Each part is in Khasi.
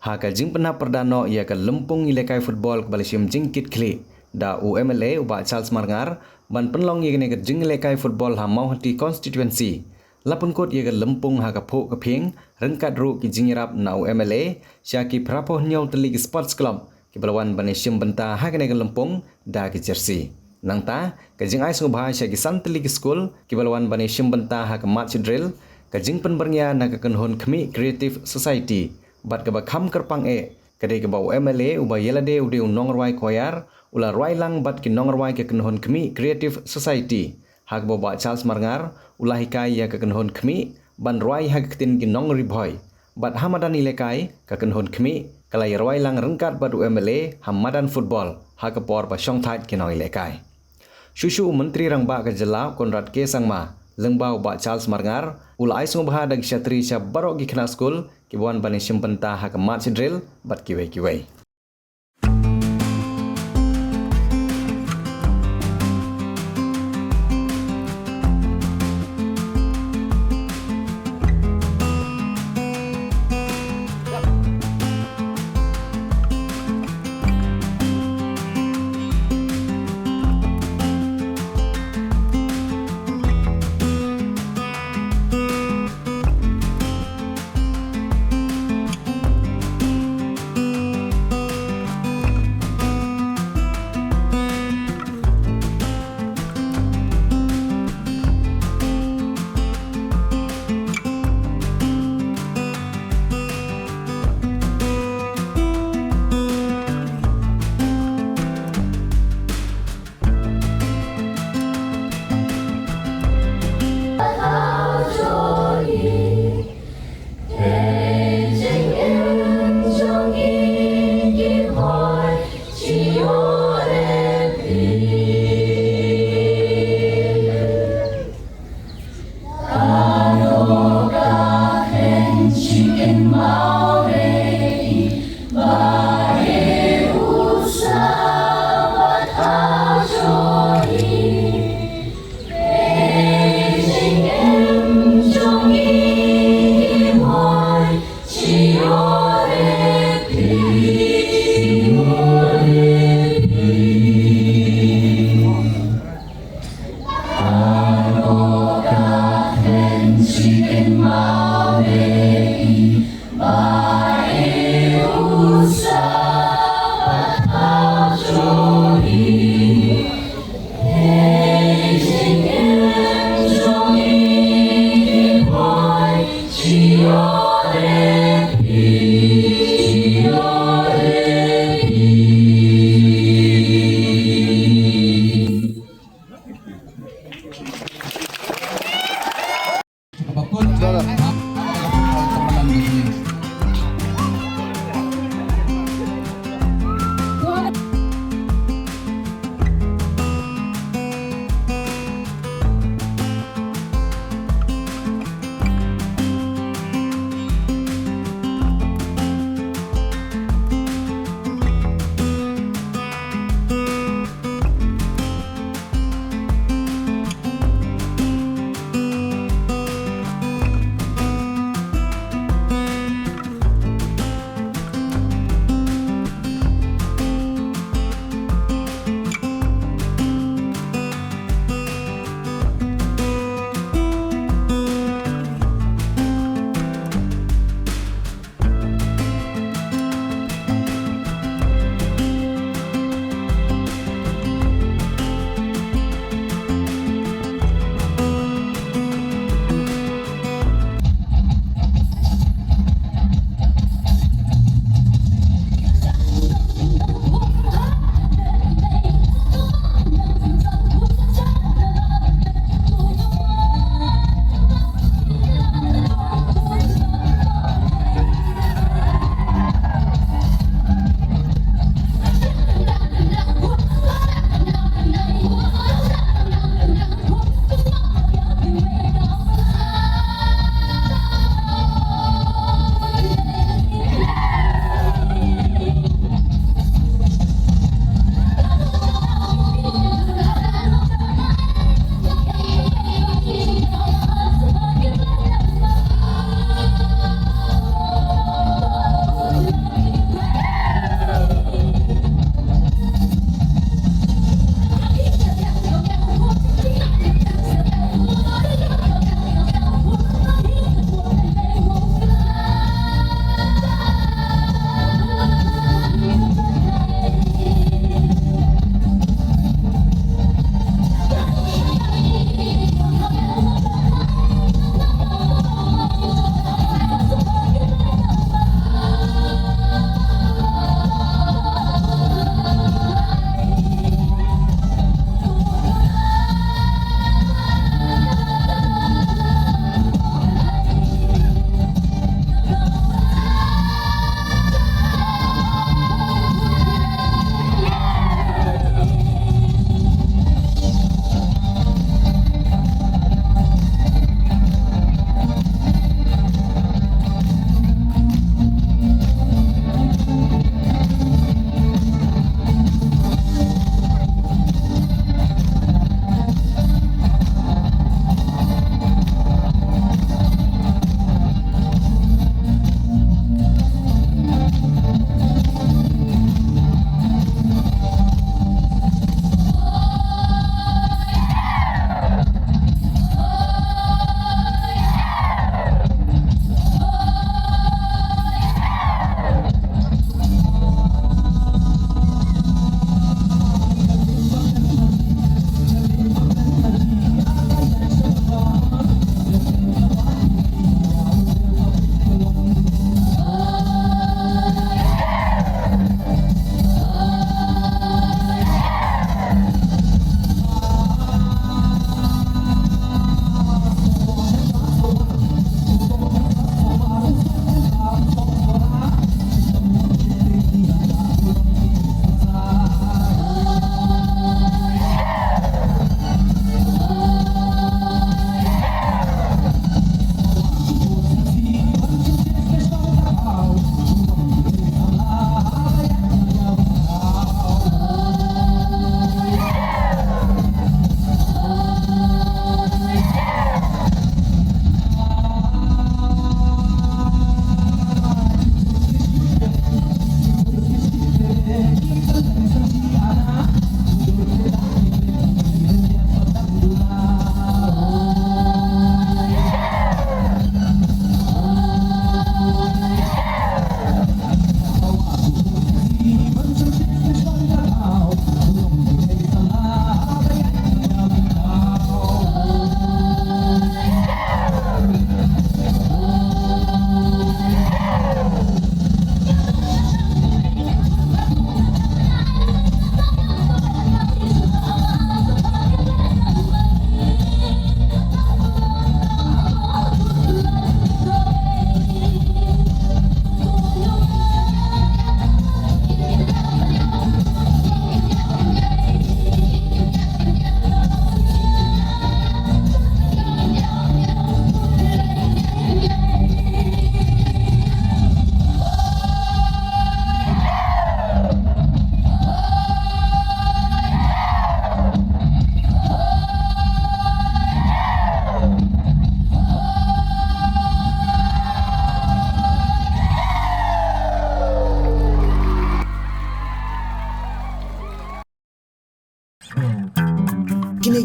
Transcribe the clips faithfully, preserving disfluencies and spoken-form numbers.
Ha ka jingpynhap pyrda noh ïa ka lympung ïalehkai football kaba la shim jingkitkhlieh da u M L A u Bah Charles Marngar ban pynlong ïa kane ka jingïalehkai football ha Mawhati constituency, la pynkut ïa ka lympung ha ka phuh ka phieng ryngkat ruh ki jingïarap na u M L A sha ki phraphew hynñiew tylli ki sports club kiba la wan ban ïashim bynta ha kane ka lympung da ki jersey. Nangta ka jingai sngewbha sha ki san tylli ki skul kiba la wan ban ïashim bynta ha ka match drill, ka jingpynbyrngia na ka kynhun khmih Creative Society bad kaba kham kyrpang eh ka dei kaba u M L A uba ïalade u dei u nongrwai choir u la rwai lang bad ki nongrwai ka kynhun khmih Creative Society, ha kaba u Bah Charles Marngar u la hikai ïa ka kynhun khmih ban rwai ha ka ktien ki nong Ri Bhoi. Bad ha madan ïalehkai ka kynhun khmih ka la ïarwai lang ryngkat bad u M L A ha madan football ha ka por ba shongthait ki nongïalehkai. Shuh shuh u Myntri Rangbah ka jylla Conrad K Sangma lyngba u Bah Charles Marngar u la ai sngewbha da ki shatri sha baroh ki khynnah skul kiba wan ban ïashim bynta ha ka match drill bad kiwei kiwei.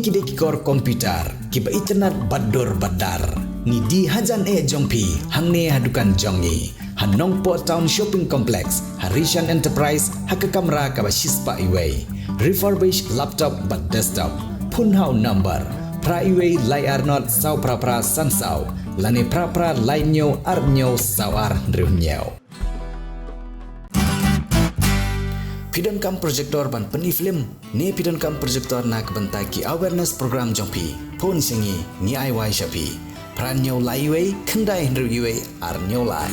Ki dei ki kor computer kiba itynnad bad dur bad dar. Ngi die hajan eh jong phi hangne ha dukan jong ngi ha Nongpoh Town Shopping Complex, ha Rishan Enterprise, ha ka kamra kaba shispah iwei. Refurbish laptop bad desktop. Phone ha u number phra iwei lai ar not saw phra phra san saw lane phra phra lai hynñiew ar hynñiew saw ar hynriew hynñiew. Phi donkam projector ban pyni film ne phi donkam projector na ka bynta ki awareness program jong phi? Phone sha ngi, ngi ai wai sha phi. Phra hynñiew lai iwei khyndai hynriew iwei ar hynñiew lai.